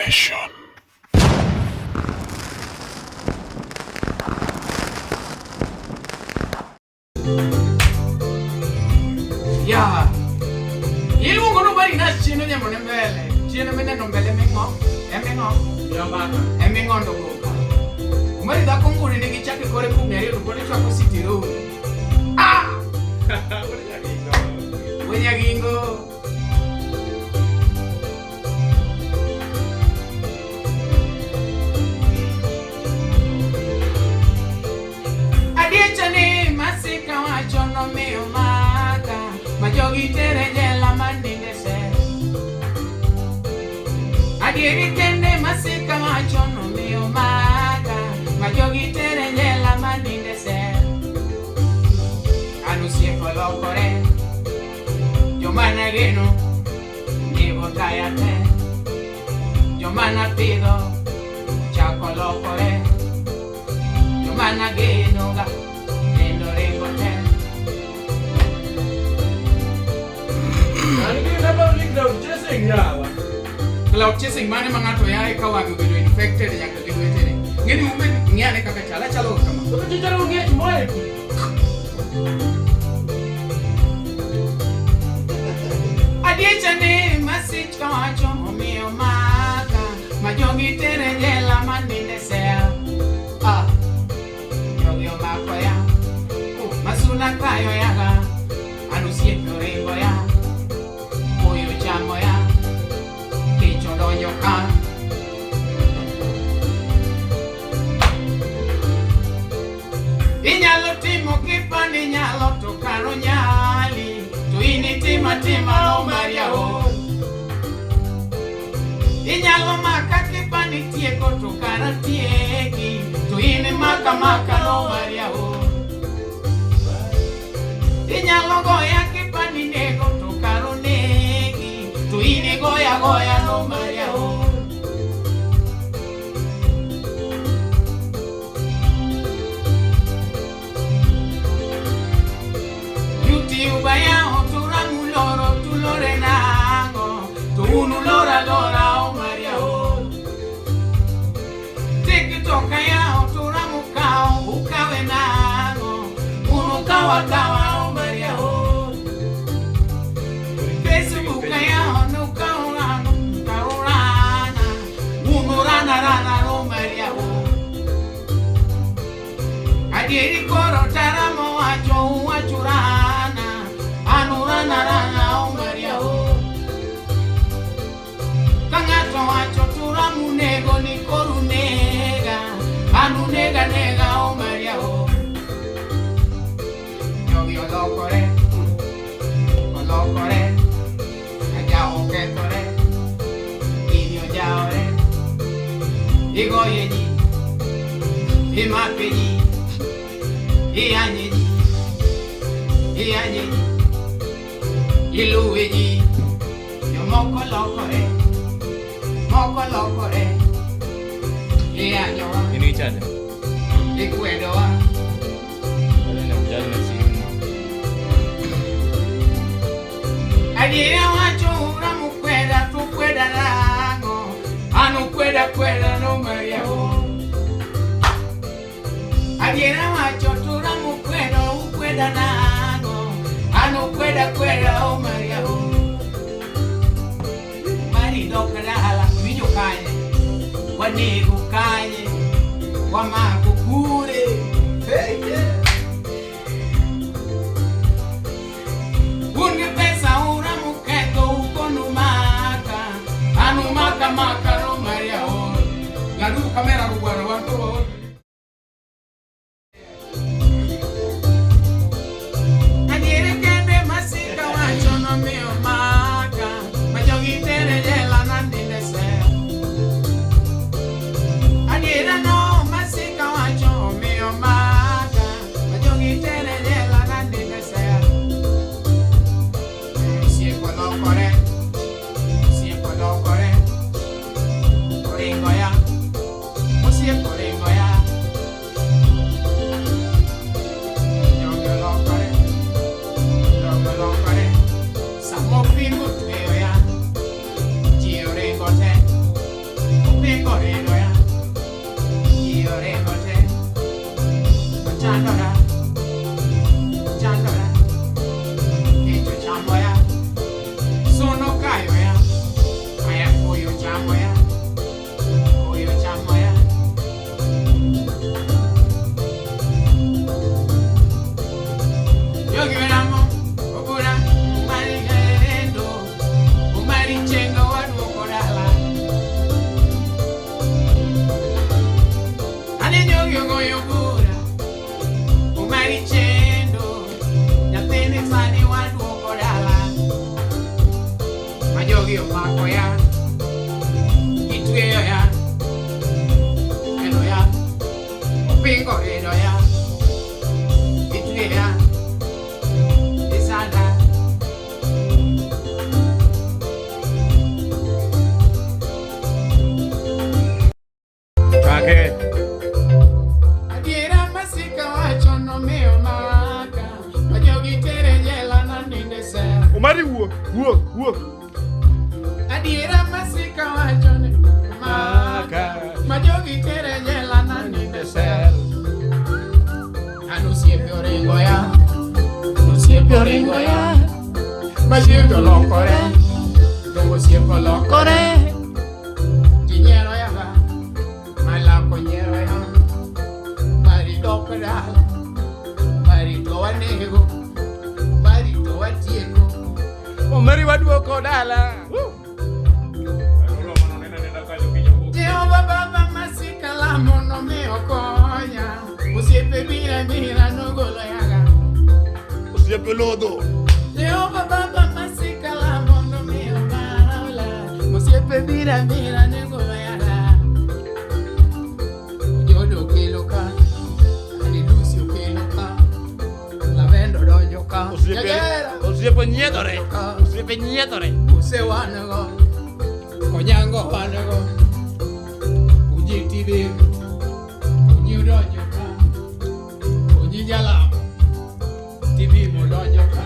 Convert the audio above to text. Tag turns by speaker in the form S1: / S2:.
S1: Nation.
S2: Ya. Iluongo no bari na chino nyamo ne mbele. Chino mineno mbele ming'o. Eming'o. Eming'ondo goka. Umari dhako nguri nigi chake kore kumi ariyo to pod ichwako siti room. Ah! Wenyagingo. Adiecha ni masika wacho nomiyo maka ma jogi tere jela maninde sel. Adieri kende masika wacho nomiyo maka ma jogi tere jela maninde sel. An osiep olokore, joma nageno nigo taya te, joma napidho chako lokore, joma nageno ga kendo ringo te.
S3: An gi number ni cloud chasing yawa.
S2: Cloud chasing mane ma ng'ato yaye ka wang'e obedo infected nyaka gi lwetene. Ng'eni umbe ng'iyane kaka chal, achalo ga kama.
S3: To chicharo ng'ech moa e pi.
S2: Adiecha ni masich kawacho omiyo maka ma jogi tere jela maninde sel. Ah, jogi omako ya, masuna kayo yaga, an osiepe oringo ya, koyo chamo ya, kech odonjo ka. Inyalo timo kipani inyalo to kar onyali to in itima tima no Maria o. Inyalo maka kipani tieko to kar atieki to in maka maka no Maria o. Inyalo goya kipani nego to kar onegi to in goya goya no Maria o. YouTube yawo turamuloro tulore nango to unu lora lora o Maria o. TikTok yawo turamukao ukawe nango unu kawa kawa o Maria o. Facebook yawo nukao rano ukao rana unu rana rana o Maria o. Adieri koro taramo wacho uwacho rana anu rana rana o Maria o. Ka ng'ato wacho turamu nego ni koru nega anu nega nega o Maria o. Jogi olokore olokore ajawo okethore gini ojawore igoye ji imake ji iyanye ji iyanye ji iluwe ji jomoko lokore moko lokore iyanyowa
S4: In gi charger?
S2: ikwedowa
S4: Wala na charge na simu.
S2: Adiera wacho ura mukweda tukweda nang'o an ukweda kweda no Maria o. Adiera wacho tura mukwedo ukweda nang'o an ukweda kweda o Maria o. Mari dok dala winjo kanye wanego kanye wamako kure. Hey, yeah. Un gi pesa ura muketho ukonu maka anu maka maka no Maria o. Ng'adu kamera go bwana wan to waol. Adieri kende masika wacho nomiyo maka ma jogi tere jela nandinde sel. Adiera no masika wacho omiyo maka ma jogi tere jela nandinde sel. Osiep olokore, osiep olokore, oringo ya, osiep oringo ya. Jogi olokore, jogi olokore, samo pingo tweyo ya, ji oringo te. Opingo rido ya. Ji oringo te. Ochandora. Ochandora. Kech ochamo ya. Sono kayo ya. Aya koyo chamo ya. Koyo chamo ya. Yogi weramo, obura, umari gendo, umari chengo waduoko dala. Ane jogi ogoyo bura, umari chendo, nyathini sani waduoko dala. Ma jogi omako ya, gitweyo ya, kelo ya, opingo rido ya, gitweyo ya. Isanda.
S3: Kake.
S2: Adiera masika wacho nomiyo maka ma jogi tere jela naninde sel.
S3: Omari wuo, wuo, wuo.
S2: Adiera masika wacho ni maka ma jogi tere jela naninde sel. An osiepe oringo ya, osiepe oringo ya, ma osiepe olokore, dongo osiepe olokore. Ji nyiero ya, malako nyiero ya, mari dok dala, mari to wanego, mari to watieko.
S3: Omari waduoko dala.
S2: Jehova Baba masika lamo nomiyo konya, osiepe bira bira nogolo yaga.
S3: Osiepe lodho.
S2: Jehova Baba masika lamo nomiyo maola, osiepe bira bira nogolo yaga. Ojodo okelo ka, Adi Lucy okelo ka, Lavendo donjo ka,
S3: Osiepe
S2: Jagera
S3: osiepe nyiedhore.
S2: ka,
S3: Osiepe nyiedhore.
S2: Use wan go, Onyango wan go, Ujiti be, Onyi odonjo ka, Onyi jalamo, Tibimo donjo ka.